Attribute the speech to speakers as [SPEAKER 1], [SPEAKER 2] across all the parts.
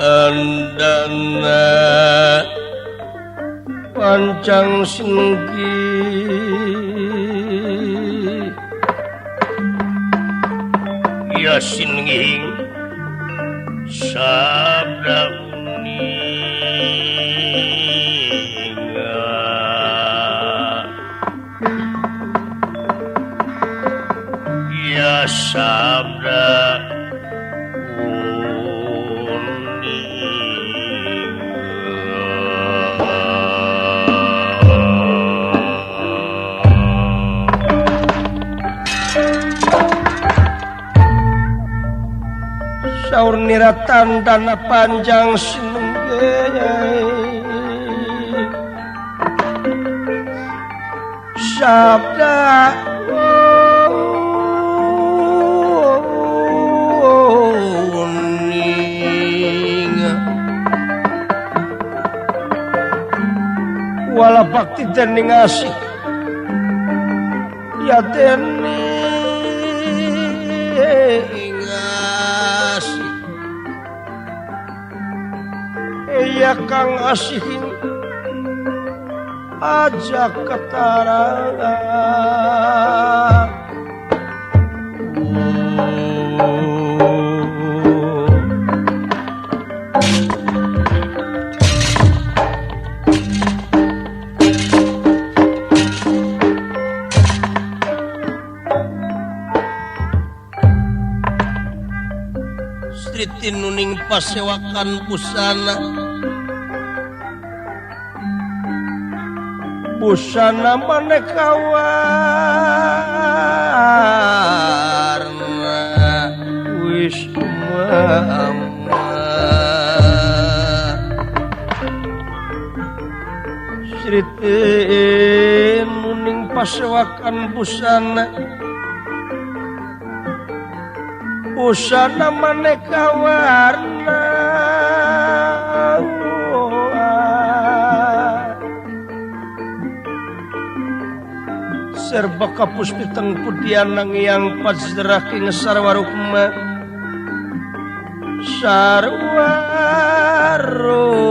[SPEAKER 1] Andana pancang sinenggi ya sinenging sabda uninga ya sabda Unira tandana panjang sinengge sabda uning wala bakti dening asih ya dening asih ya kang asihin aja ketaranga. Sriti nuning pasewakan busana busana maneka warna wis mama Sriti nuning pasewakan busana busana maneka warna serba kapus piteng pudian nangiang pajrah ing sarwa rukma sarwa rukma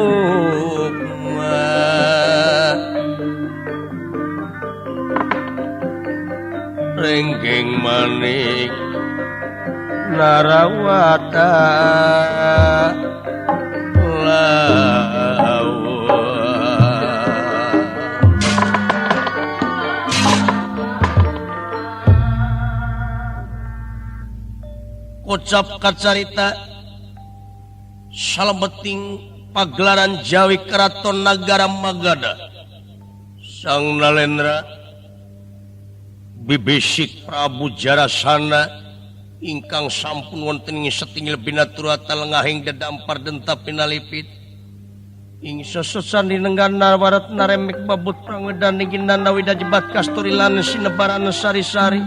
[SPEAKER 1] renggeng manik narawata kocap kacarita salebeting pagelaran Jawi Keraton Nagara Magadha Sang Nalendra bibisik Prabu Jarasana ingkang sampun wonten ing setingil binaturata lengahing dedampar denta pinalipit ing sesesan dinenggan nawarat naremik babut prangedan ing nawida jebat kasturi lan sinebaran sari-sari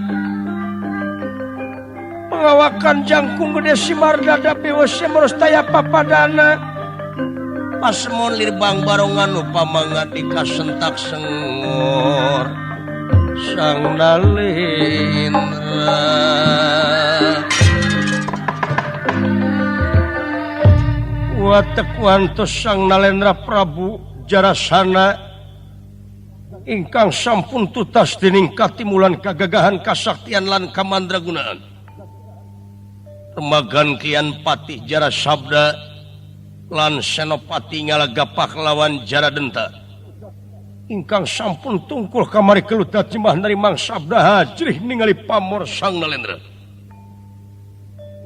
[SPEAKER 1] pengawakan jangkung gede simarda dapi wesi merustaya papadana pasemon lirbang barongan upama ngandika sentak sengor Sang Nalendra watek wantos Sang Nalendra Prabu Jarasana ingkang sampun tutas dening katimulan kagagahan kasaktian lan kamandragunaan remagan kian patih Jarasabda lan senopati ngalaga pahlawan Jaradenta ingkang sampun tungkul kamari keludat jemah narimang sabda hajrih ningali pamor Sang Nalendra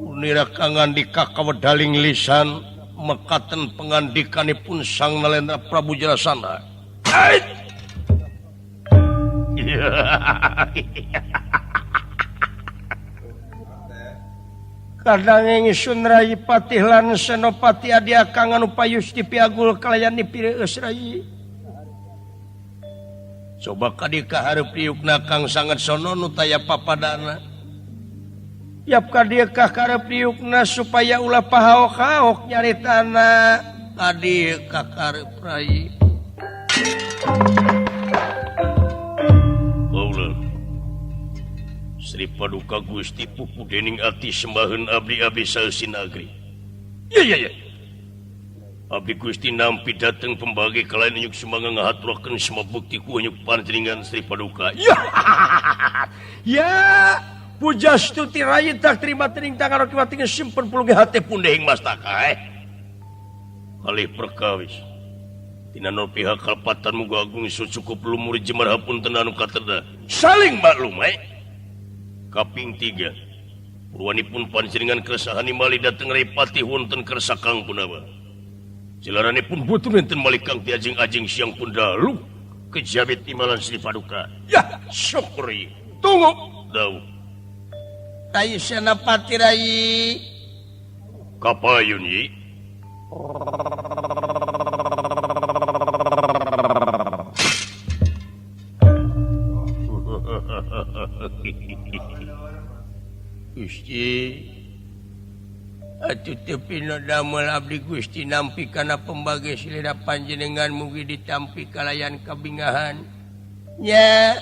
[SPEAKER 1] unira kangandika kawedaling lisan mekaten pengandikanipun Sang Nalendra Prabu Jarasana. Kadang ingsun Rayi Patih lan Senopati Adi Akang anu payusti piagul kalayan dipireus Rayi. Coba kadi kahareup diukna Kang sanget sono nu taya papadana. Yap kadi ka kareup diukna supaya ulah pahaok-haok nyaritana kadi ka kareup Rayi. Sri Paduka Gusti pupu dening ati sembahan abdi-abdi salsinagri. Ya ya ya. Abdi Gusti nampi dateng pembagi kalayan nyuk sumangga ngahaturakeun semua bukti ku nyuk panjenengan Sri Paduka. Ya. Ya, pujastuti rayi tak terima tering tangan kiwating simpen pulung hate pundehing mastaka. Kalih perkawis. Tina no pihak kalpatan muga agung cukup lumur jemar hapunten anu kateda. Saling maklum Kaping 3 purwanipun panjenengan kersahani malih dateng Rapati wonten kersa Kang Punawa. Jalaranipun boten wonten malih Kang diajeng-ajeng siang pun dalu kejabit timalan Sri Paduka. Ya, syukuri. Tunggu dawuh. Rai Senapati Rai. Kapayun Yi. Gusti atuh teu pino damel abdi Gusti nampi kana pembage selera panjenengan mugi ditampi kalayan kabingahan nya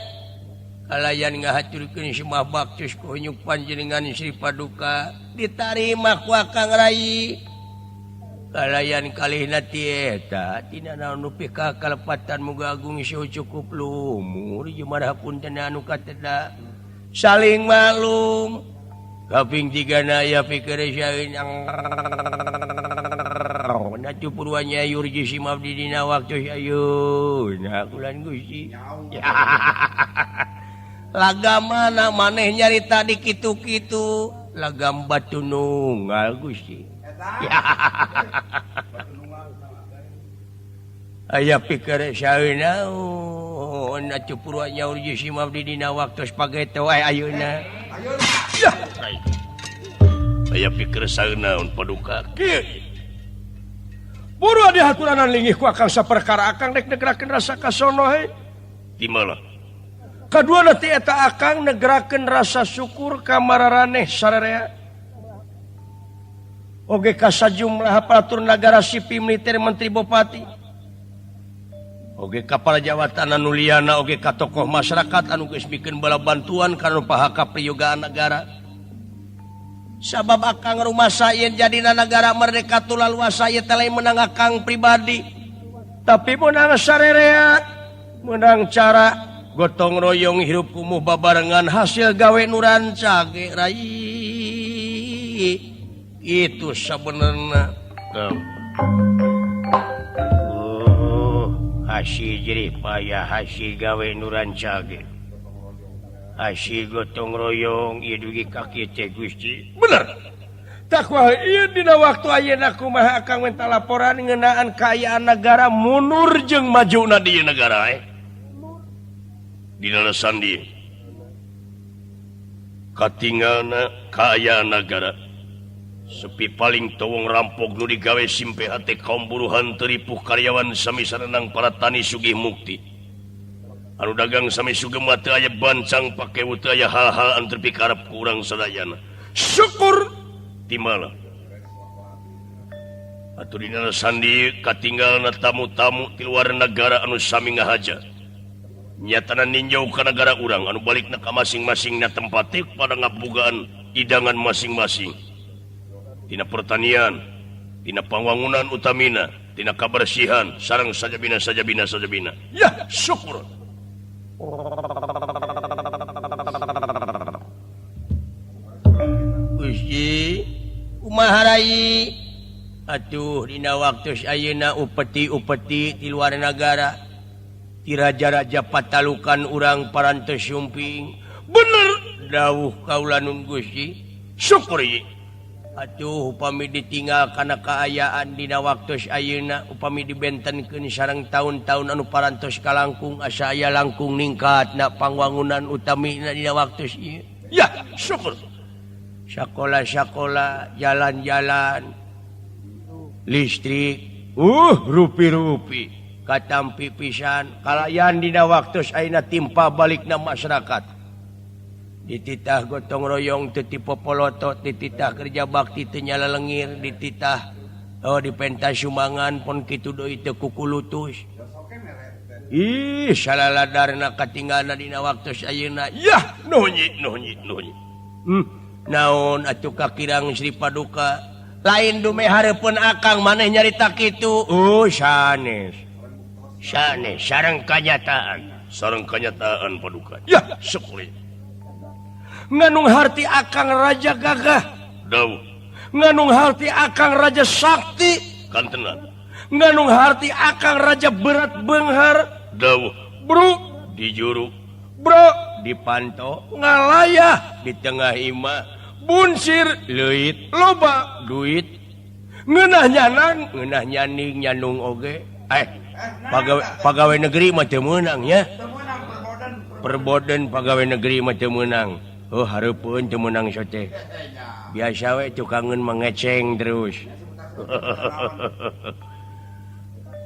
[SPEAKER 1] kalayan ngahaturkeun semah baktos ku hunyuk panjenengan Sri Paduka ditarima ku Akang Rai kalayan kalihna ti eta tina naon nu pika kalepatan muga agung ieu cukup lumur jeung punten anu kateda saling maklum kaping tiga naya pikir purwanya yurji simabdi dina waktu ayeuna kulan Gusti. Laga mana maneh nyarita di kitu-kitu lagam batu nunggal Gusti. Aya pikir saeuna atuh purwanya yurji simabdi dina waktu spageto wae ayeuna. Aya pikir saeunaun paduka. Buru dihaturanan linggih ku akang saperkara akang rek negerakeun rasa kasono he. Di mana? Kaduana ti eta akang negerakeun rasa syukur ka mararaneh sararea. Oge ka sajumlah aparatur nagara sipil militer menteri bupati. Oge kapal jawatan anu liana oge ka tokoh masyarakat anu geus mikeun bala bantuan kana paha kapriyogaan negara. Sabab akang rumasa ieu jadina nagara merdeka tulaluasa ieu teh lain meunang akang pribadi tapi meunang sarerea meunang cara gotong royong hirup kumuh babarengan hasil gawe nu rancage rai itu sabenerna. Hasil jerih payah hasil gawe nu rancage hasil gotong royong ieu dugi ka kieu teh Gusti. Bener. Takwa ieu dina waktu ayeuna kumaha akang minta laporan ngeunaan kaayaan negara mundur jeung majuna di negara Dina lesan dieu katingalna kaayaan nagara sepi paling towong rampok nu digawe simpe hate kaum buruhan teripuh karyawan sami sarenang para tani sugih mukti anu dagang sami sugema teu aya bancang pakewu teu aya hal-hal anu teu pikarep ku urang sadayana. Syukur timala atuh dina sandi katinggalna tamu-tamu ti luar negara anu sami ngahaja nyatana ninjau ka nagara urang anu balikna ka masing-masingna tempat teh pada ngabogaan hidangan masing-masing tina pertanian tina pangwangunan utamina tina kabersihan sareng sajabina sajabina sajabina. Ya syukur. Gusti kumaha rai atuh dina waktu ayeuna upeti-upeti ti luar nagara ti raja-raja patalukan urang parantos sumping. Bener dawuh kaula nun Gusti. Syukur ieu. Atuh upami ditinggal kana kaayaan dina waktu ayeuna upami dibentenkeun sareng taun-taun anu parantos kalangkung asa aya langkung ningkat na pangwangunan utamina dina waktu ieu. Ya syukur. Sakola-sakola, jalan-jalan, listrik, rupi-rupi katampi pisan kalayan dina waktu ayeuna timpa balikna masyarakat. Dititah gotong royong teu tipopoloto, dititah kerja bakti teu nyalelengir, dititah dipentas sumbangan pon kitu deui teu kukulutus. Ih salaladarna katinggalna dina waktu ayeuna. Yah nuhun nuhun nuhun. Naon atuh kakirang Sri Paduka lain dume hareupeun akang maneh nyarita kitu. Oh sanes. Sanes sareng kanyataan. Sareng kanyataan Paduka. Yah syukur. Nganung harti akang raja gagah dawuh. Nganung harti akang raja sakti kantenan. Nganung harti akang raja berat beunghar dawuh. Bro di juru bro dipanto ngalayah di tengah imah bunsir leuit loba duit ngeunah nyanang ngeunah nyaning nyanung oge. Pagawe negeri mah teu meunang nya. Perboden pagawe negeri mah teu meunang. Oh hareupeun teu meunang sote. Biasa we tukangeun mangeceng terus.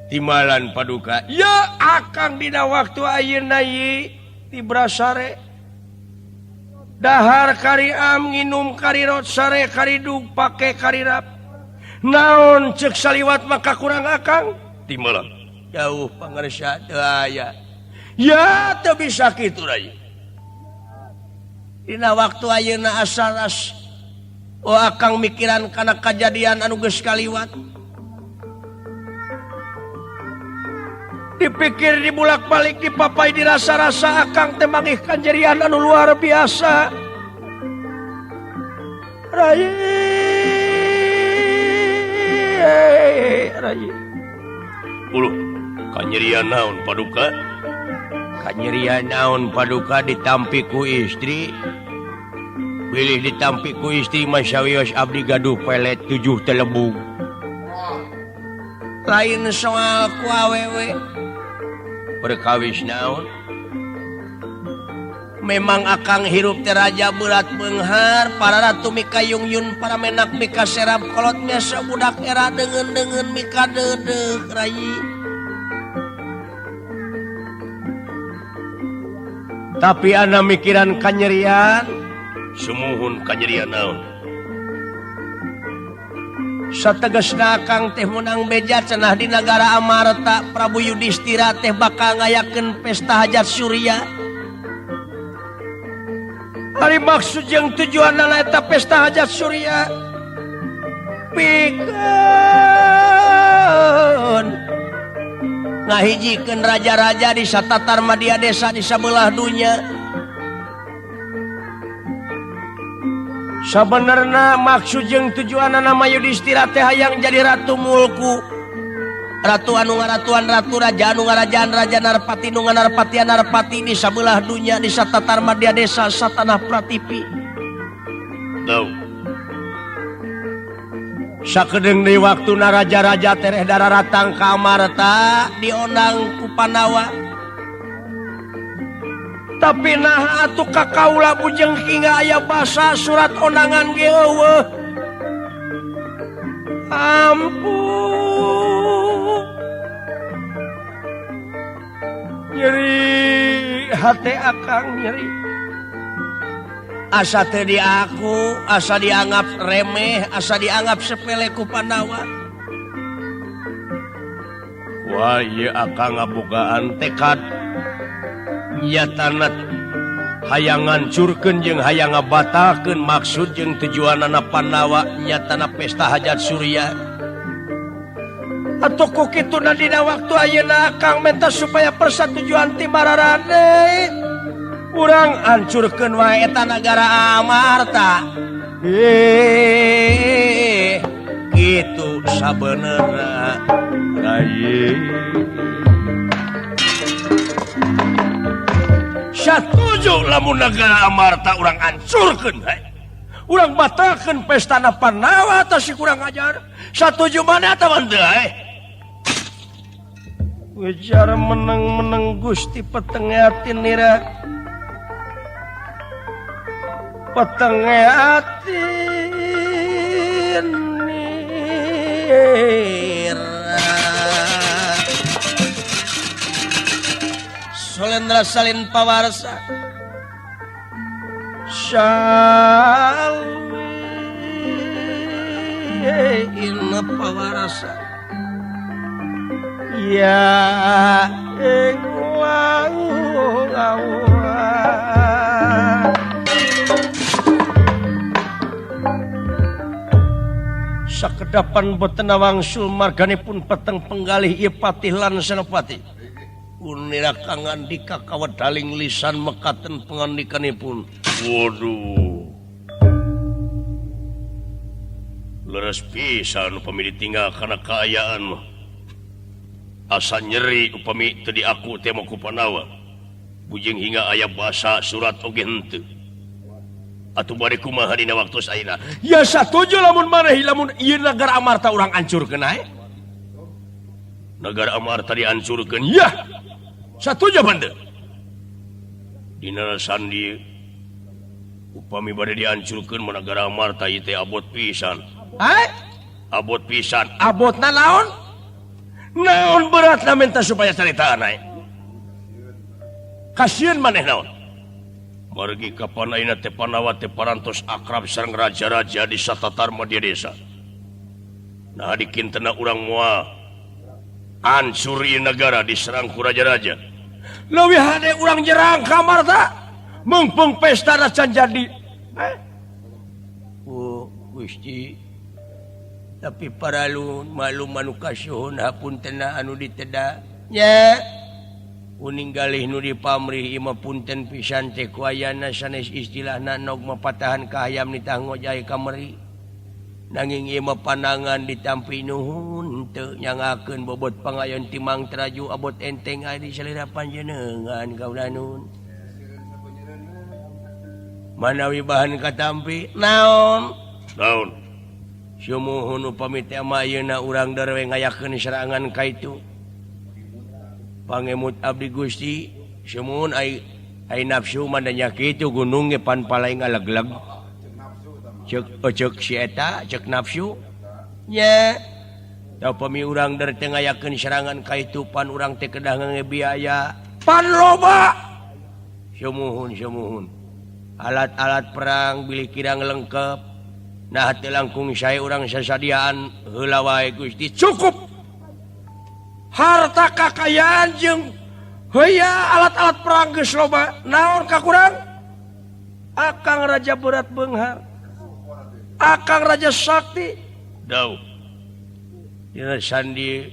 [SPEAKER 1] Timalan paduka. Ya akang dina waktu ayeuna ieu tibrasare. Dahar kariam nginum karirot sare karidug pake karirap. Naon ceuk saliwat maka kurang akang? Timalan. Jauh pangarsa teu aya. Ya teu bisa kitu rai. Dina waktu ayeuna asaras oh akang mikiran kana kajadian anu geus kaliwat. Dipikir dibulak-balik dipapai dirasa-rasa akang teh mangih kanjerian anu luar biasa. Rai rai. Uluh, kanyerian naon paduka? Kanyerian naon paduka ditampi ku istri. Bilih ditampi ku istri masawios abdi gaduh pelet 7 telebung. Lain soal ku awewe. Perkawis naon? Memang akang hirup teh raja berat beunghar, para ratu mika yung-yun, para menak mika serap kolot ngesa budak era deungeun-deungeun mika deudeuh rai. Tapi ana mikiran kanyerian, sumuhun kanyerian naon? Sategesna akang teh meunang beja cenah di nagara Amarta Prabu Yudhistira teh bakal ngayakeun pesta hajat Surya. Ari maksud jeung tujuanna eta pesta hajat Surya pikeun ngahijikeun raja-raja di satatar madya desa di sabelah dunya. Sabenerna maksud jeung tujuanna nama Yudhistira teh hayang jadi ratu mulku. Ratu anu ngaratuan ratu, raja anu ngarajaan raja, narpati nu nganarpatian narpati di sabelah dunya di satatar madya desa satanah pratipi. Tau. Sakedeung deui waktuna raja-raja tereh dararatang ka Amarta diondang ku Pandawa. Tapi nah atuh ka kaula bujeng hingga aya basa surat ondangan ge eueuh. Ampun. Nyeri hate akang nyeri. Asa teu diaku, asa dianggap remeh, asa dianggap sepele ku Pandawa. Wah, ieu akang ngabogaan tekad. Nyatana hayang ngancurkeun jeung hayang ngabatalkeun maksud jeung tujuanana Pandawa nyatana pesta hajat Surya. Atuh ku kituna dina waktu ayeuna akang menta supaya persatujuan ti mararane. Urang hancurkeun wae eta nagara Amarta. Kitu sabenerna rai. Satuju lamun nagara Amarta urang hancurkeun hae. Urang batalkeun pestana Pandawa tah si kurang ajar. Satuju mana atawa henteu hae? Ujar meneng-meneng Gusti petenge ati nira. Petenge ati nira. Solendra salin pawarsa salin pawarsa ya ing sakedapan boten wangsul marganipun peteng penggalih ieu patih lan senopati. Unira kangandika kawedaling lisan mekaten pengandikanipun. Waduh. Leres pisan upami ditinggal kana kaayaan mah. Asa nyeri upami teu diaku teh ku Pandawa. Bujeng hingga aya basa surat oge henteu. Atuh bari kumaha dina waktu ayeuna? Ya satuju lamun maneh lamun ieu nagara Amarta urang hancurkeun ae. Nagara Amarta dihancurkeun. Yah. Satuju bande. Dina sandi Upami bade dihancurkeun mah nagara Amarta ieu teh abot pisan.
[SPEAKER 2] Hai?
[SPEAKER 1] Abot pisan.
[SPEAKER 2] Abotna naon?
[SPEAKER 1] Naon beratna minta supaya caritaan ai. Kasieun maneh naon? Margi kapan ayeuna teh Pandawa teh parantos akrab sareng raja-raja di satatar madya desa. Nah dikintena urang moal hancur ieu nagara diserang ku raja-raja.
[SPEAKER 2] Leuwih hade urang nyerang ka Amarta. Mungpung pesta can jadi. Oh, Gusti. Tapi paralun malum anu kasuhun hapuntena anu diteda. Nya. Uning galih nu dipamrih ieu mah punten pisan teh ku ayana sanes istilahna nog mah patahan ka hayam nitah ngojay ka meri. Nanging ieu mah pandangan ditampi nuhun teu nyangakeun bobot pangayon timang teraju abot enteng aya di salira panjenengan kaula nun. Manawi bahan katampi naon?
[SPEAKER 1] Naon?
[SPEAKER 2] Sumuhun upami teh mah ayeuna urang derewe ngayakeun serangan ka itu. Pangemut abdi Gusti, sumuhun ai nafsu mah da nya kitu gunung ge pan palai ngalegleg. Cek si eta, cek nafsu. Nya. Da upami urang der teh ngayakeun serangan ka itu pan urang teh kedah ngange biaya. Pan loba. Sumuhun sumuhun. Alat-alat perang bilih kirang lengkap. Nah teu langkung sae urang sasadiaan heula wae Gusti. Cukup. Harta kakayaan jeung heuya alat-alat perang geus loba. Naon kakurang? Akang Raja Berat Beunghar. Akang Raja Sakti.
[SPEAKER 1] Dau.
[SPEAKER 2] Dina sandi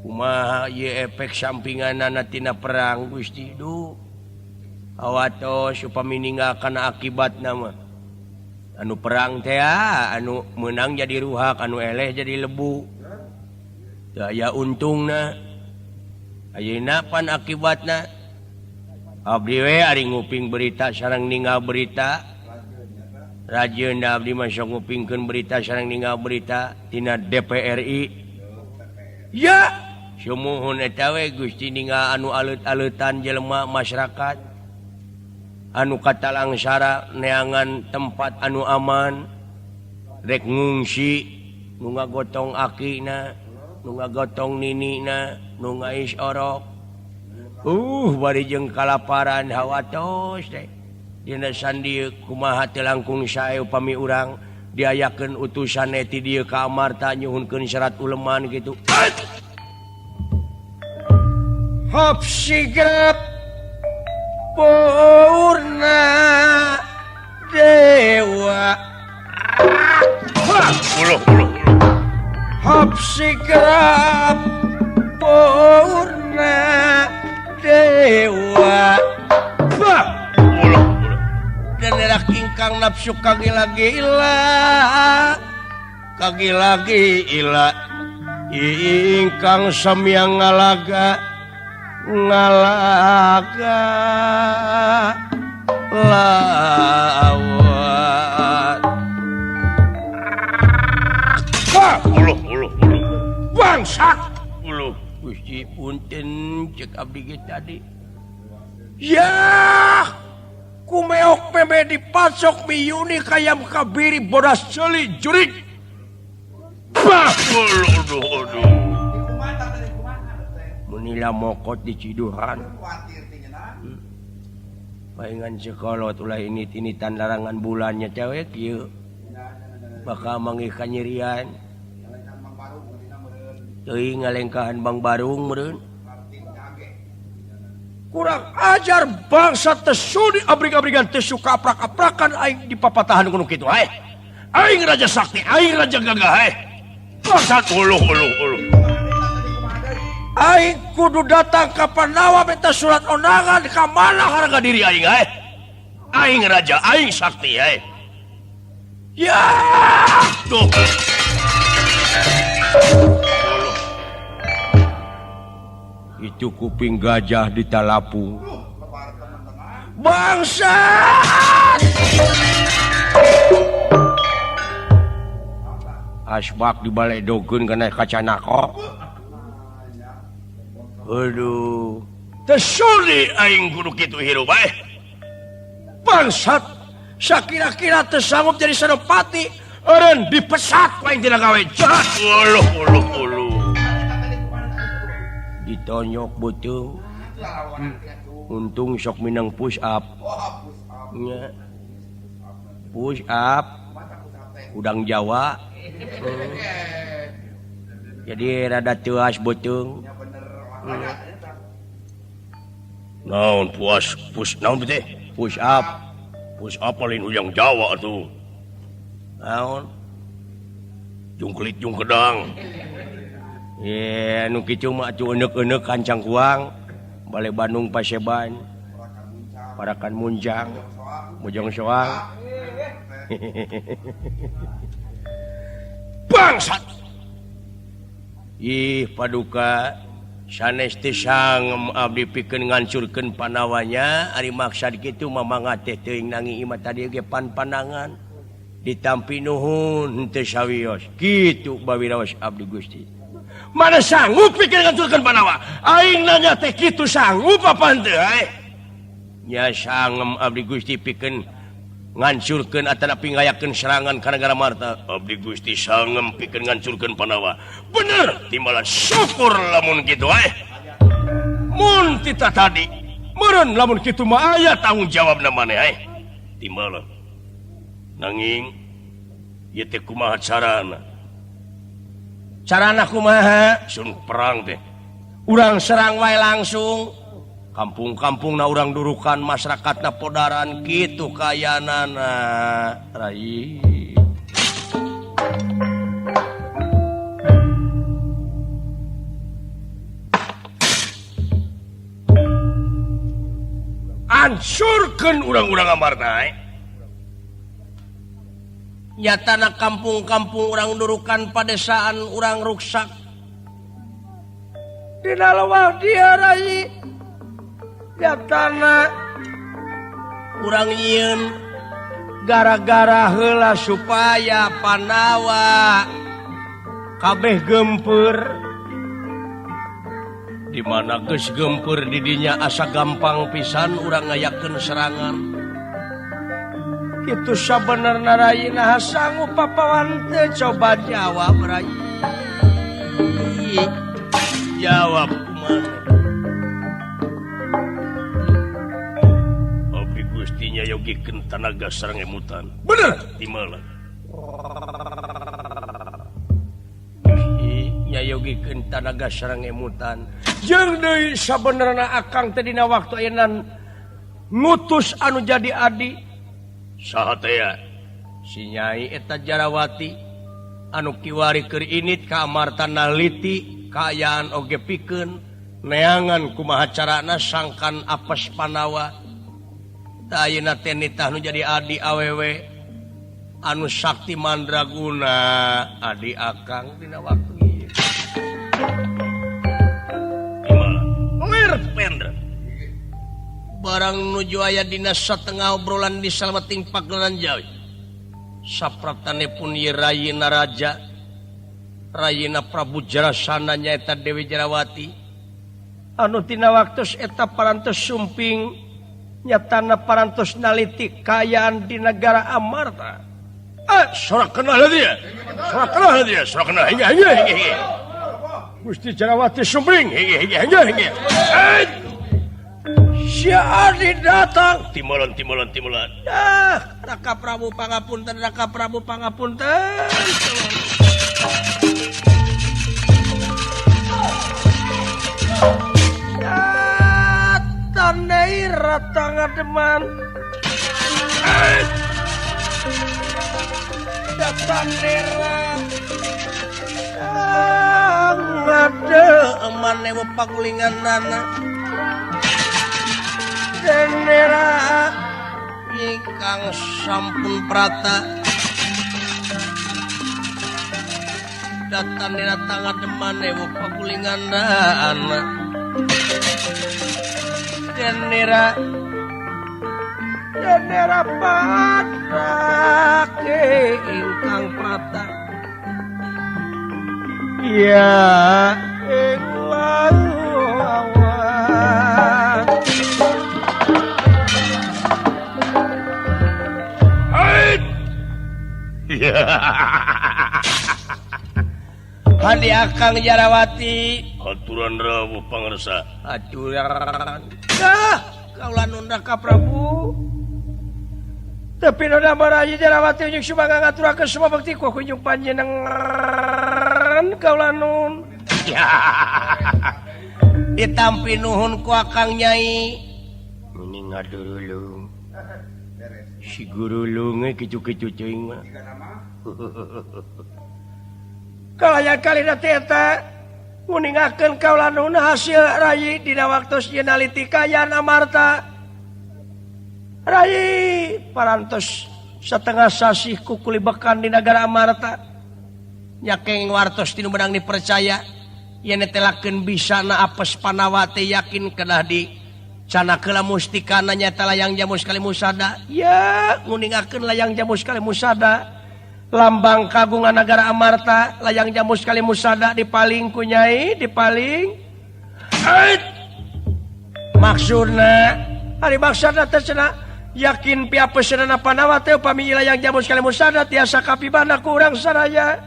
[SPEAKER 2] kumaha ieu efek sampinganana tina perang Gusti. Duh. Awatos upami ninggal kana akibatna mah. Anu perang teh anu meunang jadi ruhak, anu eleh jadi lebu. Teu aya untungna. Ayeuna pan akibatna. Abdi we ari nguping berita sareng ninggal berita. Rajeun abdi mah sok ngupingkeun berita sareng ninggal berita tina DPRI. Ya, sumuhun eta we Gusti ninggal anu aleut-aleutan jelema masyarakat. Anu katalangsara neangan tempat anu aman rek ngungsi nu ngagotong akina nu ngagotong ninina nu ngais orok bari jeung kalaparan hawatos teh dina sandi kumaha teu langkung sae upami urang diayakeun utusan ti dieu ka Amarta nyuhunkeun syarat uleman kitu. Hop sigrep Purna Dewa.
[SPEAKER 1] Uluh uluh.
[SPEAKER 2] Hop sigrap Purna Dewa.
[SPEAKER 1] Bah. Uluh uluh.
[SPEAKER 2] Dan erak ingkang nafsu kagila-gila. Kagila-gila. Ingkang samyang ngalaga. Ngalaga lawat.
[SPEAKER 1] Wah, uluh uluh uluh.
[SPEAKER 2] Bangsat.
[SPEAKER 1] Uluh.
[SPEAKER 2] Gusti punten cek abdi ge tadi. Yah, kumeok peme dipasok miyuni kayam kabiri bodas ceuli jurig.
[SPEAKER 1] Bah, uluh uluh uluh.
[SPEAKER 2] Menila mokot di Ciduhan. Palingan sekolot ulah ini tinitan larangan bulannya cewek kieu. Bakal manggih kanyerian. Teuing ngalengkahan Bang Barung meureun. Kurang ajar bangsa tesudi abrig-abrigan tesu kaprak-aprakan aing dipapatahan kuno kitu hae.
[SPEAKER 1] Aing Raja Sakti, aing Raja Gagah hae. Bangsat uluh uluh uluh.
[SPEAKER 2] Aing kudu datang ka Pandawa minta surat undangan ka mana harga diri aing hae.
[SPEAKER 1] Aing raja, aing sakti hae.
[SPEAKER 2] Ya,
[SPEAKER 1] tuh.
[SPEAKER 2] Itu kuping gajah di talapung. Bangsat! Asbak di balai dogeun kana kacanako. Aduh,
[SPEAKER 1] tesuli aing kudu kitu hirup bae.
[SPEAKER 2] Bangsat, Sakira-kira teu sanggup jadi senopati, eureun dipesat ku aing tina gawe jahat.
[SPEAKER 1] Uluh uluh uluh.
[SPEAKER 2] Ditonyok beuteung. Untung sok minang push up. Nya. Push up. Udang Jawa. Jadi rada teuas beuteung.
[SPEAKER 1] Naon puas push naon teh?
[SPEAKER 2] Push up.
[SPEAKER 1] Push up lain udang Jawa atuh.
[SPEAKER 2] Naon?
[SPEAKER 1] Jungkelit jungkedang.
[SPEAKER 2] Ye, anu kitu mah atuh enek-enek kancang kuang. Bale Bandung Paseban. Parakan Munjang, Mojong Soang.
[SPEAKER 1] Bangsat.
[SPEAKER 2] Ih, paduka sanes teh sangem abdi pikeun ngancurkeun panawanya, ari maksad kitu mah mangga teh teuing nangi imah tadi ge pan-pandangan. Ditampi nuhun teu sawios. Kitu bawiraos abdi Gusti.
[SPEAKER 1] Mana sanggup pikeun ngancurkeun Panawa? Aing nanya teh kitu sanggup apa henteu ae?
[SPEAKER 2] Nya sangem abdi Gusti pikeun ngancurkeun atanapi ngayakeun serangan ka negara Marta.
[SPEAKER 1] Abdi Gusti sangem pikeun ngancurkeun Panawa. Bener, timbalan syukur lamun kitu ae. Mun tita tadi meureun lamun kitu mah aya tanggung jawabna maneh ae. Timbalan. Nanging ieu teh kumaha carana?
[SPEAKER 2] Carana kumaha?
[SPEAKER 1] Sun perang teh.
[SPEAKER 2] Urang serang wae langsung. Kampung-kampungna urang durukan masyarakatna podaran kitu kayanana rai.
[SPEAKER 1] Hancurkeun urang-urang Amarta eh.
[SPEAKER 2] Nyatana kampung-kampung urang durukan padesaan urang ruksak. Dina lewah dia rai. Nyatana urang nyieun gara-gara heula supaya Panawa kabeh gempur. Di mana geus gempur didinya asa gampang pisan urang ngayakeun serangan. Kitu sabenerna rai naha sanggup papawan teu coba jawab rai. Jawab kumaha?
[SPEAKER 1] Abdi Gusti nyayogikeun tanaga sareng emutan. Bener, timbalan.
[SPEAKER 2] Gusti nyayogikeun tanaga sareng emutan. Jeung deui sabenerna akang teh dina waktu ayeuna ngutus anu jadi adi.
[SPEAKER 1] Saha teh ya?
[SPEAKER 2] Si Nyai eta Jarawati anu kiwari keur init ka Amarta naliti kaayaan oge pikeun neangan kumaha carana sangkan apes Panawa. Tah ayeuna teh nitah nu jadi adi awewe anu sakti mandraguna adi akang dina waktu ieu.
[SPEAKER 1] Lir pendra.
[SPEAKER 2] Barang nuju aya dina satengah obrolan di salmeting pagelaran Jawi. Sapratanipun ieu rayina raja, rayina Prabu Jarasana nyaeta Dewi Jarawati. Anu tina waktos eta parantos sumping nyatana parantos naliti kaayaan di negara Amarta.
[SPEAKER 1] Sorak kenal dia. Sorak kenal dia, sorak kenal hingga hingga hingga. Gusti Jarawati sumping hingga hingga hingga hingga.
[SPEAKER 2] Si Adi datang.
[SPEAKER 1] Timbalan timbalan timbalan.
[SPEAKER 2] Dah, Raka Prabu pangapunten, Raka Prabu pangapunten. Datang deui rata ngademan. Datang deui ngademan ewa pagulingan nana. Dendera ingkang sampun prata datang dina tangan ewa pagulingan anak dendera dendera patrake ingkang prata ya ing lawan. Hadi Akang Jarawati
[SPEAKER 1] aturan rawuh pangersa
[SPEAKER 2] aturan dah kaula nun Raka Prabu tapi noda maraji Jarawati unjuk sumangga ngaturakeun semua bekti ku kunjung panjenengan kaula nun ditampi nuhun ku Akang Nyai mending ngadurulung si gurulung kicu-kicu teuing mah kalayan kalina teh eta nguningakeun kaula nun hasil rayi dina waktos ieu naliti kaayaan Amarta rayi parantos setengah sasih kukulibekan di nagara Amarta nyakeng wartos tinu menang dipercaya yen telakeun bisa na apes Panawati yakin kedah di canakeula mustikana nyata layang jamus kali musada ya nguningakeun layang jamus kali musada lambang kagungan nagara Amarta layang jamus kali musada dipaling ku Nyai dipaling maksudna ari maksudna teh cenah yakin piapeseunana Panawati upami layang jamus kali musada tiasa kapibana ku urang saraya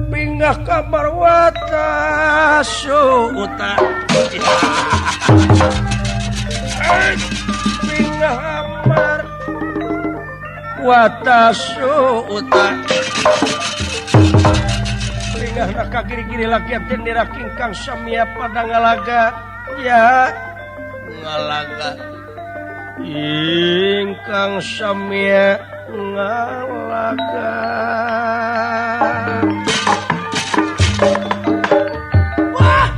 [SPEAKER 2] pinggah kamar watasu uta pinggah kamar watasu uta pinggah raka giri-giri laki tendera kingkang samia pada ngalaga ya ngalaga ingkang samia ngalaga. Wah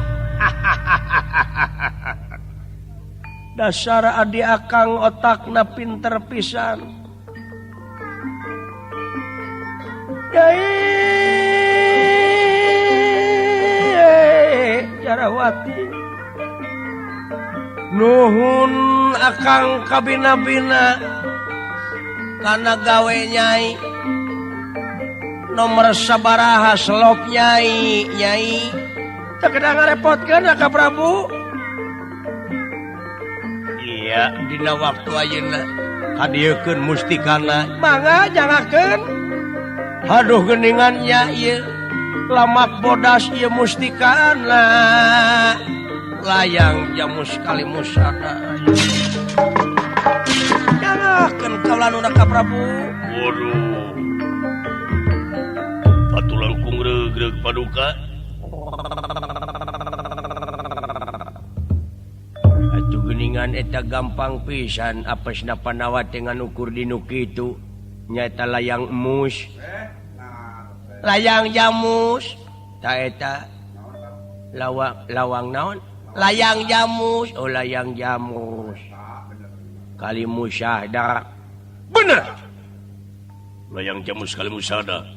[SPEAKER 2] dasar adi akang otakna pinter pisan Nyai Jarawati nuhun akang kabina-bina kana gawe Nyai nomor sabaraha selop Nyai Nyai teu kedah ngarepotkeun Raka Prabu iya dina waktu ayeuna kadieukeun mustikana mangga jangakeun aduh geningan nya ieu lamak bodas ieu mustikana layang jamus kali musada jangakeun kaula nu Raka Prabu.
[SPEAKER 1] Waduh atuh langkung reug-reug paduka
[SPEAKER 2] atuh geningan eta gampang pisan apesna Panawati nganukur dinu kitu nyaeta layang emus layang jamus ta eta lawang naon layang jamus oh layang jamus kali musyada
[SPEAKER 1] bener layang jamus kali musyada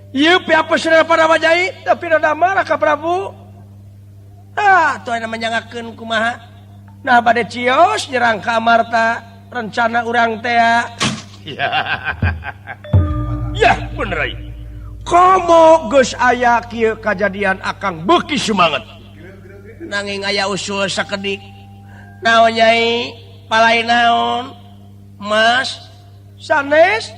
[SPEAKER 2] ieu piapesna para wajai tapi rada marah ka Prabu ah tuh aya menyangakeun kumaha nah bade cios nyerang ka Amarta rencana urang teh
[SPEAKER 1] ya ya bener ai
[SPEAKER 2] komo geus aya kieu kajadian akang beuki semangat nanging aya usul sakedik naon Nyai palai naon Mas sanes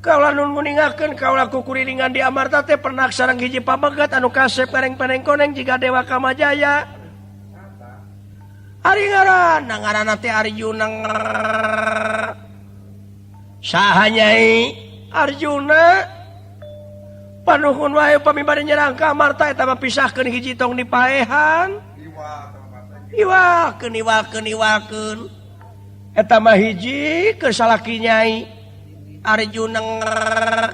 [SPEAKER 2] kaula nun nguningakeun kaula kukurilingan di Amarta teh pernah sareng hiji pamegat anu kasep kareng-pereng koneng jiga Dewa Kamajaya ari ngaranna ngaranna teh Arjuna saha Nyai Arjuna panuhun wae upami bade nyerang ka Amarta eta mah pisahkeun hiji tong dipaehan iwakeun iwakeun iwakeun eta mah hiji keur salaki Nyai Arjuna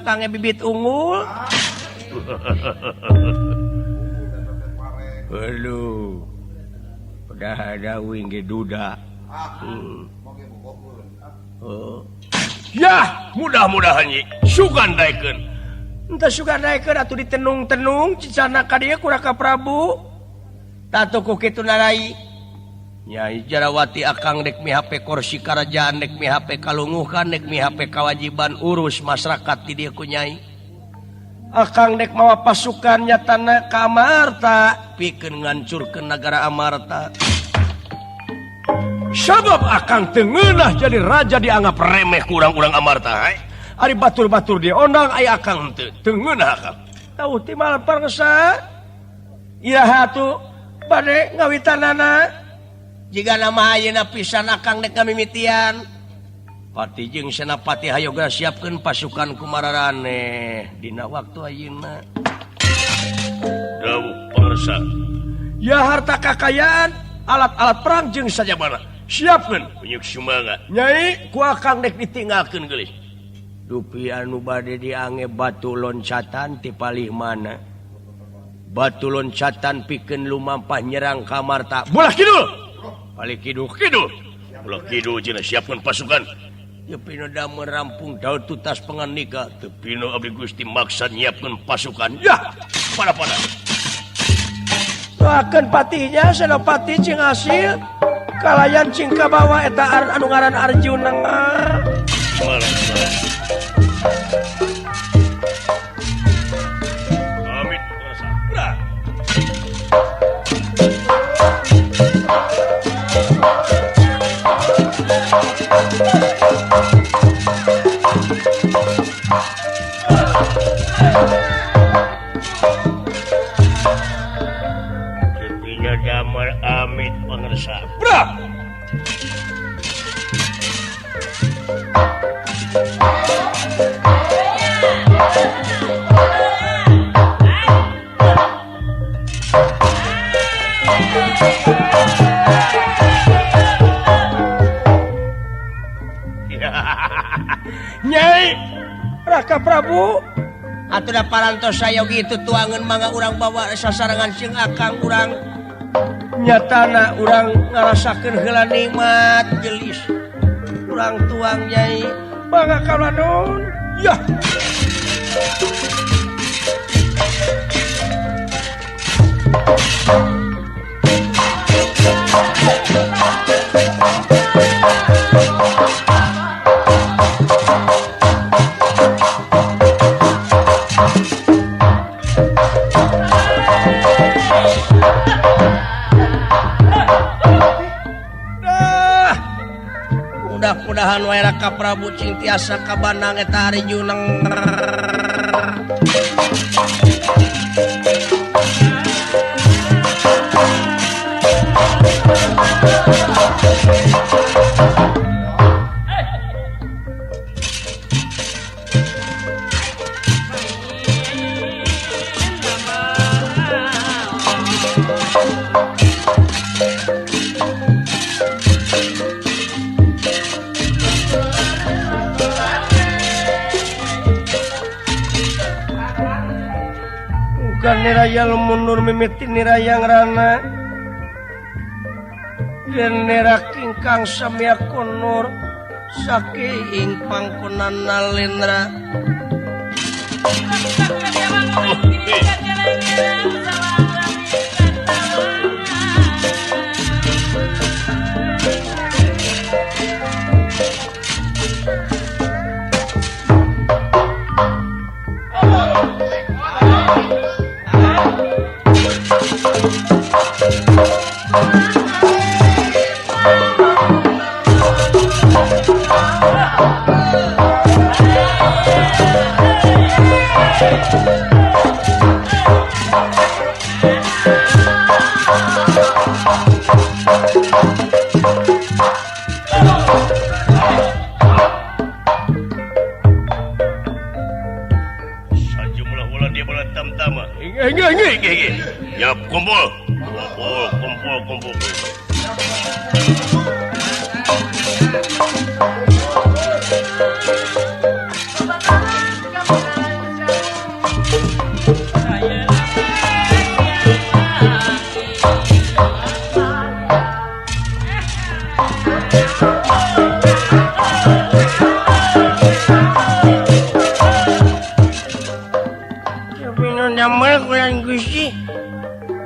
[SPEAKER 2] kange bibit unggul. Aduh udah ada wing ge duda. Oh.
[SPEAKER 1] Ya mudah-mudahan nyi sugan daekeun
[SPEAKER 2] Entah sugan daekeun atuh ditenung-tenung cicana ka dieu ku Raka Prabu tatuh ku kitu narai Nyai Jarawati akang dek mihape kursi karajaan dek mihape kalunguhan dek mihape kawajiban urus masyarakat di dieu ku Nyai akang dek mawa pasukan nyatana ka Amarta pikeun ngancurkeun nagara Amarta Sabab akang teu ngeunah jadi raja dianggap remeh ku urang-urang Amarta. Ari batur-batur diondang aya akang teu teu ngeunah akang. Tahu ti malam parngesa. Iraha atuh bade ngawitanana. Jiga nama ayeuna pisan akang dek ngamimitian. Pati jeung Senapati hayoga siapkeun pasukan kumararaneh dina waktu ayeuna.
[SPEAKER 1] Dawuh pangersa.
[SPEAKER 2] Ya harta kakayaan, alat-alat perang jeung sajabana. Siapkeun.
[SPEAKER 1] Unyuk sumangga.
[SPEAKER 2] Nyai, ku akang dek ditinggalkeun geulis. Dupi anu bade diange batu loncatan ti palih mana. Batu loncatan pikeun lumampah nyerang ka Amarta. Bolah kidul. Palih kidul
[SPEAKER 1] kidul. Bolah kidul cenah siapkeun pasukan.
[SPEAKER 2] Teu pino damel rampung daun tutas panganika.
[SPEAKER 1] Teu pino abdi Gusti maksa nyiapkeun pasukan.
[SPEAKER 2] Yah,
[SPEAKER 1] pada-pada.
[SPEAKER 2] Doakeun patihnya Senopati cing hasil kalayan cing kabawa eta anu ngaran Arjuna.
[SPEAKER 1] Amit pangersa. Damar amit pangersa.
[SPEAKER 2] Bra. Nyai Raka Prabu atuh da parantos sayogi itu tuangan mangga urang bawa sasarengan jeung akang urang nyatana urang ngarasakeun heula nikmat gelis urang tuang nyai mangga kaula nuhun yah. Mudah-mudahan wae Raka Prabu cing tiasa kabanang eta Arjuna. Niraya mundur mimiti nirayang rana den nera kingkang samya kunur saking pangkonan nalendra.
[SPEAKER 1] Ya kumpul, kumpul, kumpul, kumpul.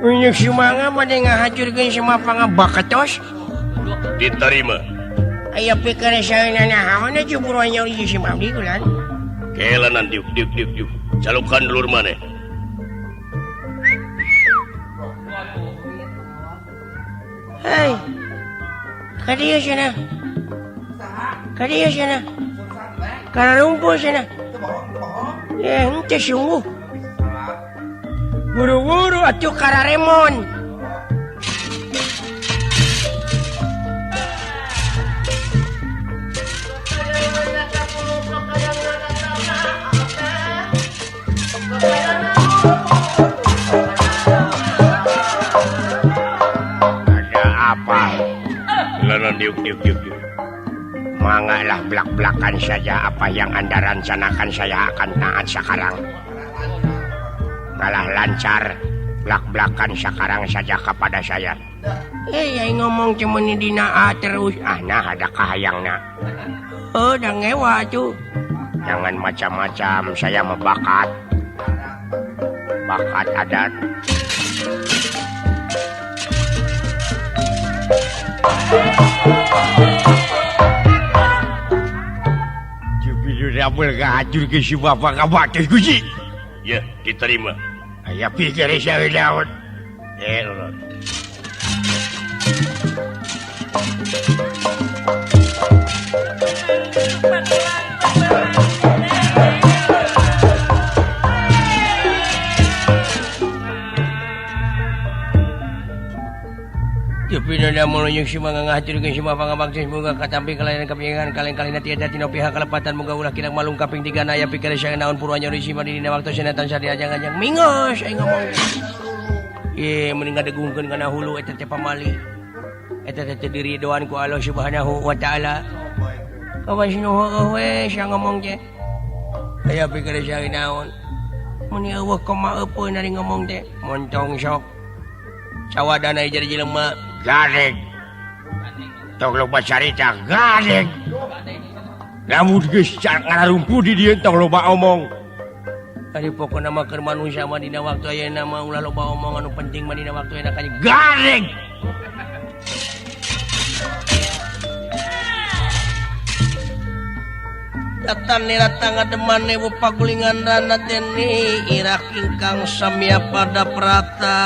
[SPEAKER 2] Unyuk sumanga bade ngahajurkeun semua pangabakatos
[SPEAKER 1] diterima.
[SPEAKER 2] Aya pikir saeuna naon cubur nya ieu si abdi kulan.
[SPEAKER 1] Kelanan diuk diuk diuk diuk. Calukan dulur maneh.
[SPEAKER 2] Hei. Ka dieu cenah. Ka dieu cenah. Kana rumput cenah. Eh, henteu sungguh. Buru-buru atuh kararemon. Ada apa?
[SPEAKER 1] Lanan diuk diuk diuk diuk.
[SPEAKER 2] Mangalah belak-belakan saja apa yang Anda rencanakan saya akan taat sekarang. Malah lancar belak-belakan sekarang saja kepada saya. Eh, ngomong cuma dina A terus. Ah, nah ada kahayangna. Oh, udah ngewa tuh. Jangan macam-macam, saya mau bakat. Bakat adat. Gajur ke si bapak kabatis guji.
[SPEAKER 1] Ya, diterima.
[SPEAKER 2] Aya pikir saya daun.
[SPEAKER 1] Eh, lolot.
[SPEAKER 2] Tapi nada muluyung si mangga ngahaturkeun si bapak ngabakti muga katampi kalayan kapingan kaleng-kalina tiada tina pihak kalepatan muga ulah kirang malung kaping tiga naya pikir saya naon purwanya risi madina waktu senatan sadia jangan mingos aing ngomong. Ye mending ngadegungkeun kana hulu eta teh pamali. Eta teh diri doan ku Allah Subhanahu wa taala. Kawas nu heueuh we sia ngomong teh. Aya pikir saya naon. Mun eueuh kumaha eupeun ari ngomong teh. Montong sok. Cawadana jadi jelema
[SPEAKER 1] gareng. Tong loba carita gareng. Lamun geus ngarumpu di dieu tong loba omong.
[SPEAKER 2] Ari pokona mah keur manusia mah dina waktu ayeuna mah ulah loba omong anu penting mah dina waktu ayeuna kan
[SPEAKER 1] gareng.
[SPEAKER 2] Datan nira ngademan ibu pagulingan rana deni irak ingkang samya pada prata.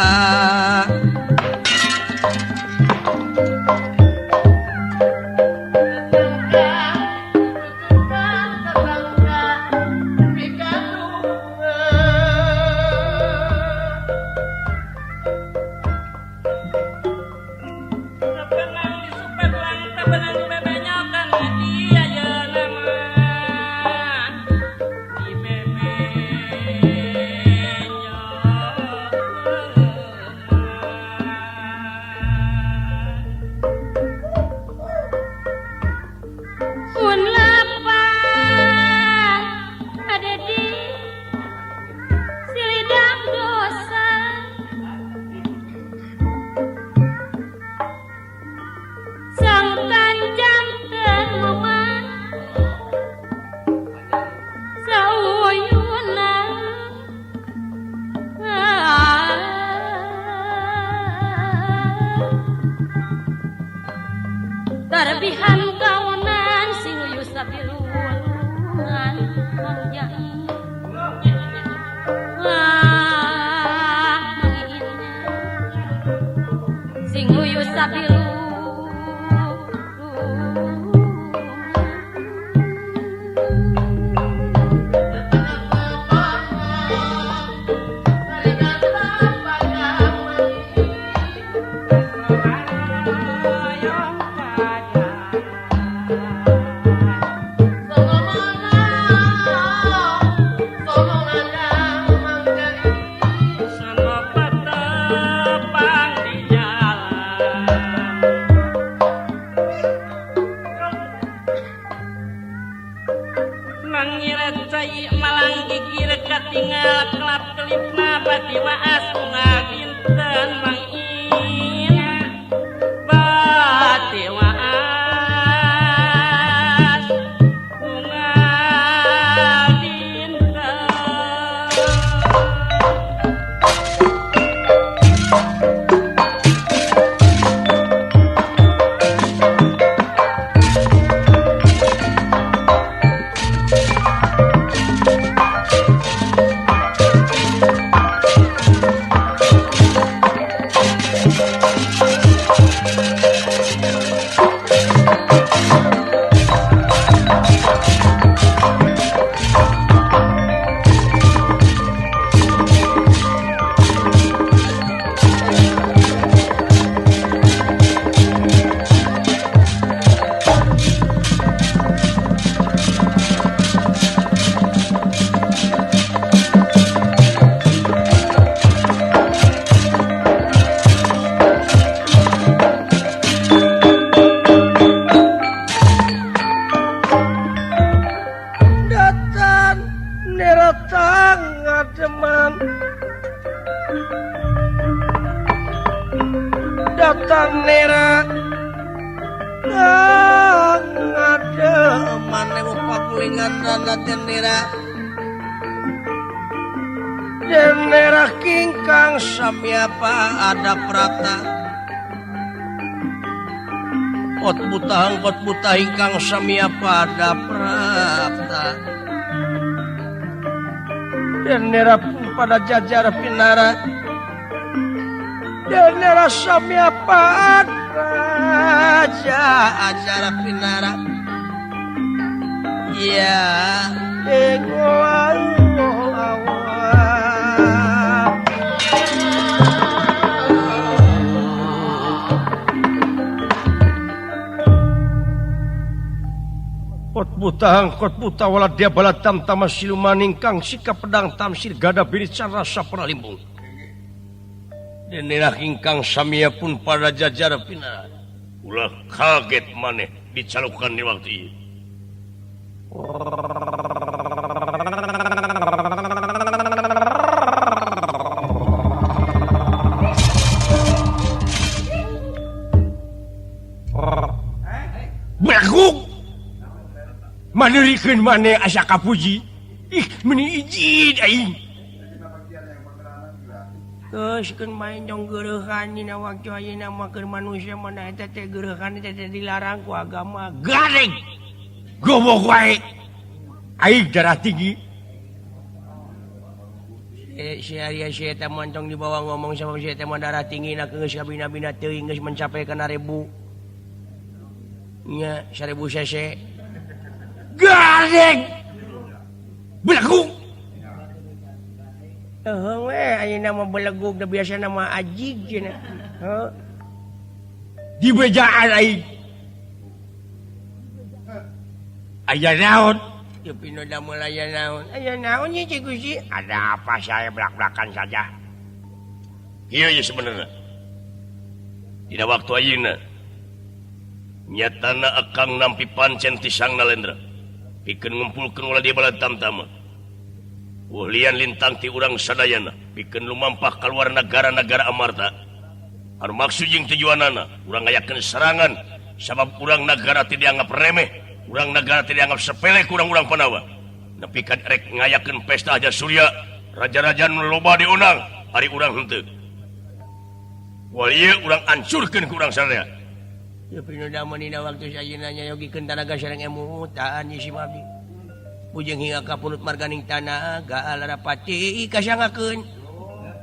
[SPEAKER 2] Danera ngademan pagulingan rana denera denera kingkang samyapa ada prata kot butahang kot butah ingkang samyapa ada prata denera pada jajar pinara denera samyapa raja acara pinara ya kot butang kot buta wala dia balatam tama siluman ingkang sikap pedang tamsir gada birican rasa pralimbung denera ingkang samia pun pada jajar pinara ulah kaget maneh dicalukan di waktu ieu. Baguk maneurikeun maneh asa kapuji. Ih meuni ijid aing. Geus keun main jong geureuhan dina waktu ayeuna mah keur manusia mana eta teh geureuhan eta teh dilarang ku agama. Gareng. Goblok wae. Aing darah tinggi. Si Arya si eta montong dibawa ngomong sama si eta mah darah tinggi na geus kabina-bina teuing geus mencapai kana 1000. Nya 1000 cc. Gareng. Belegug. Heuh we ayeuna mah belegug da biasana mah ajig cenah. Heuh. Dibejaan aing. Aya naon? Teu pino damel aya naon? Aya naon ieu Cik Gusti? Ada apa saya belak-belakan saja. Ieu ye sebenarnya. Dina waktu ayeuna nyatana akang nampi pancen ti Sang Nalendra. Pikeun ngumpulkeun ulah dia bala tamtama. Wuhlian lintang ti urang sadayana pikeun lumampah kaluar negara-negara Amarta. Anu maksud jeung tujuanana urang ngayakeun serangan sabab urang nagara teu dianggap remeh, urang nagara teu dianggap sepele ku urang-urang Pandawa. Nepi ka rek ngayakeun pesta aja surya, raja-raja nu loba diundang, ari urang henteu. Wal ieu urang ancurkeun ku urang sadaya. Ieu pinodaman dina waktu ayeuna nyayogikeun tanaga sareng emu taan ieu si abdi. Bujeng hingga ka punut marganing tanah gaal rapati kasangakeun.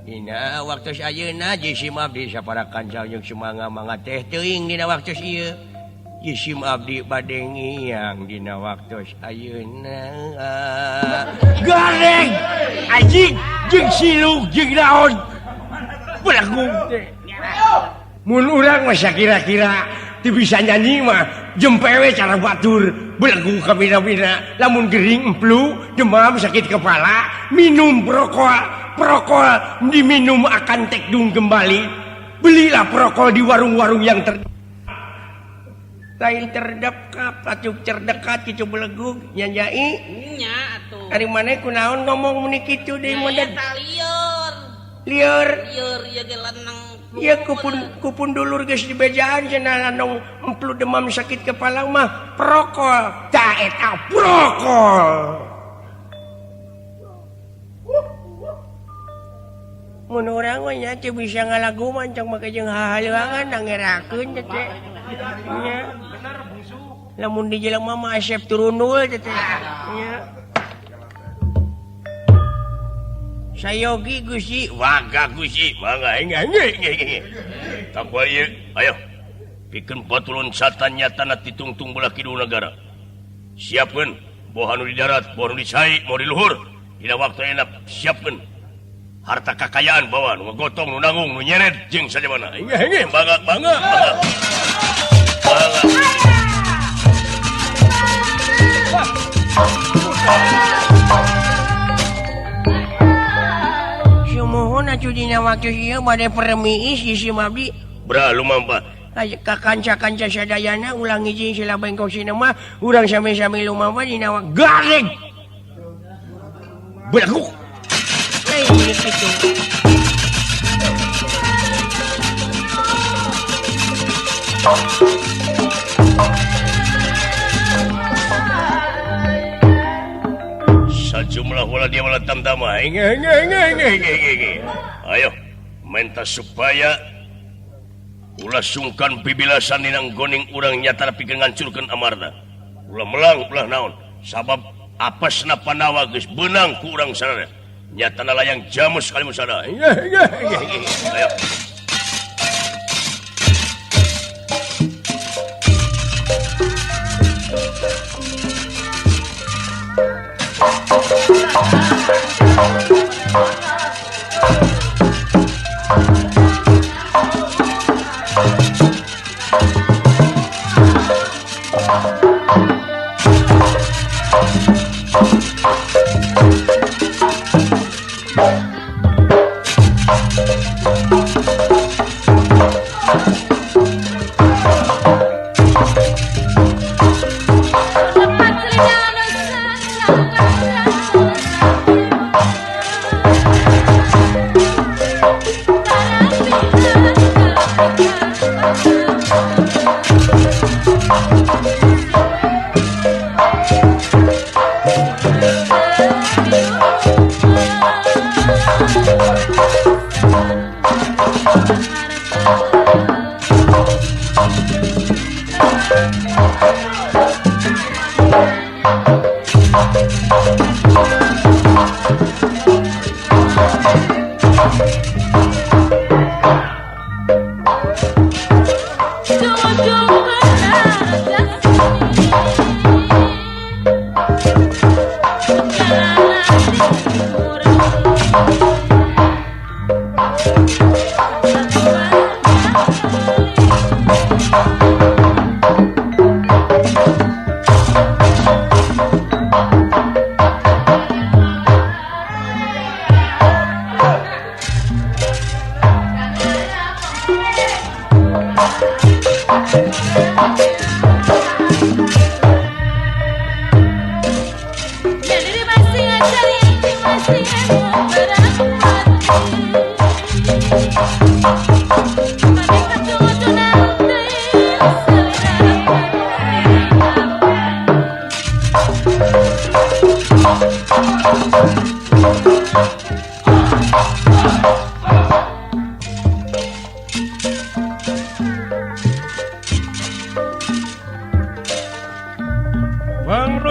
[SPEAKER 2] Dina waktu ayeuna jisim abdi sapara kanca jeung sumangga mangga teh teuing dina waktu ieu. Jisim abdi bade ngiyang dina waktu ayeuna. Gareng anjing jeung siluk jeung naon. Belegug teh. Mun urang mah sakira-kira teu bisa nyanyi mah jempewe cara batur belegug kabina-bina lamun gering emplu demam sakit kepala minum prokol prokol diminum akan tekdung kembali belilah prokol di warung-warung yang lain terdekat atuh terdekat kitu belegug nyanyai
[SPEAKER 3] nya atuh
[SPEAKER 2] ari maneh kunaon ngomong meni kitu deui model
[SPEAKER 3] lieur
[SPEAKER 2] lieur
[SPEAKER 3] lieur ieu ge leneng.
[SPEAKER 2] Ya kupun dulur geus dibejaan cenah anu emplu demam sakit kepala mah prokol ta eta prokol. Mun urang mah nya teu bisa ngalagu mancang make jeung hahaleuangan nangerakeun teh teh. Nya
[SPEAKER 4] bener bungsu.
[SPEAKER 2] Lamun di jelema mah asep turunul teh teh. Nya. Sayogi Gusti,
[SPEAKER 1] waga Gusti, mangga engge. Takwa ieu, ayo. Pikeun batu loncatan nyatana titungtung belah kidul nagara. Siapkeun boh anu di darat, boh anu di cai, boh di luhur. Dina waktu enak siapkeun harta kakayaan bawa nu ngagotong, nu nanggung, nu nyeret jeung sajabana. Engge engge, mangga mangga. Mangga.
[SPEAKER 2] Sumuhun atuh dina waktu ieu bade permiis isim abdi.
[SPEAKER 1] Bra lumampah.
[SPEAKER 2] Ka kanca-kanca sadayana ulah ngijing sila bengkok sina mah urang sami-sami lumampah dina waktu
[SPEAKER 1] gareng. Belegug.
[SPEAKER 2] Hei kitu.
[SPEAKER 1] Sajumlah wala dia wala tamtama. Ayo menta supaya ulah sungkan pibilasan dinang goning urang nyata pikeun ngancurkeun amarna. Ulah melang ulah naon sabab apesna Pandawa geus beunang ku urang sarana. Nyatana layang jamus kali musada. Ayo.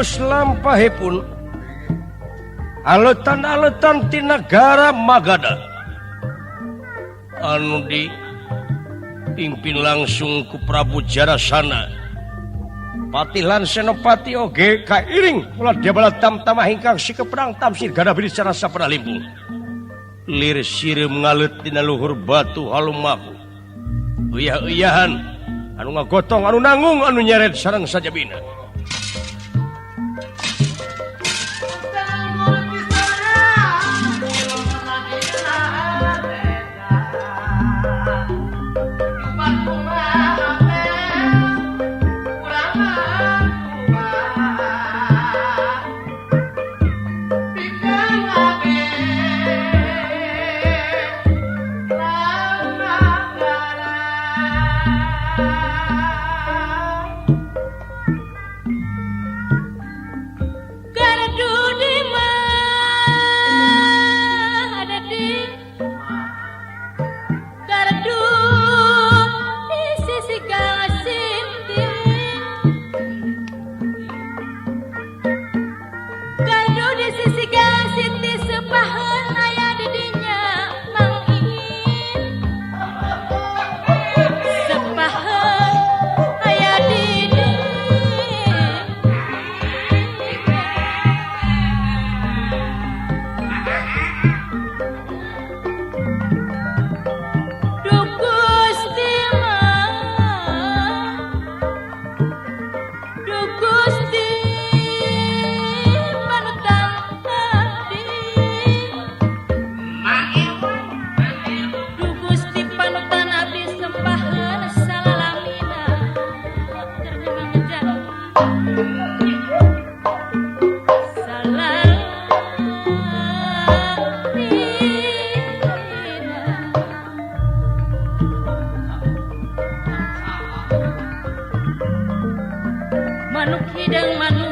[SPEAKER 1] Lampahipun aletan-aletan ti nagara Magadha anu dipimpin langsung ku Prabu Jarasana Patih lan Senopati oge kairing ulah diabala tamtama ingkang sikeprang tamsir gada biri sarasa limpung lir sireum ngaleut dina luhur batu halumaku uyah-uyahan anu ngagotong anu nanggung anu nyeret sareng sajabina.
[SPEAKER 3] Sepahan Manuk hidang manuk.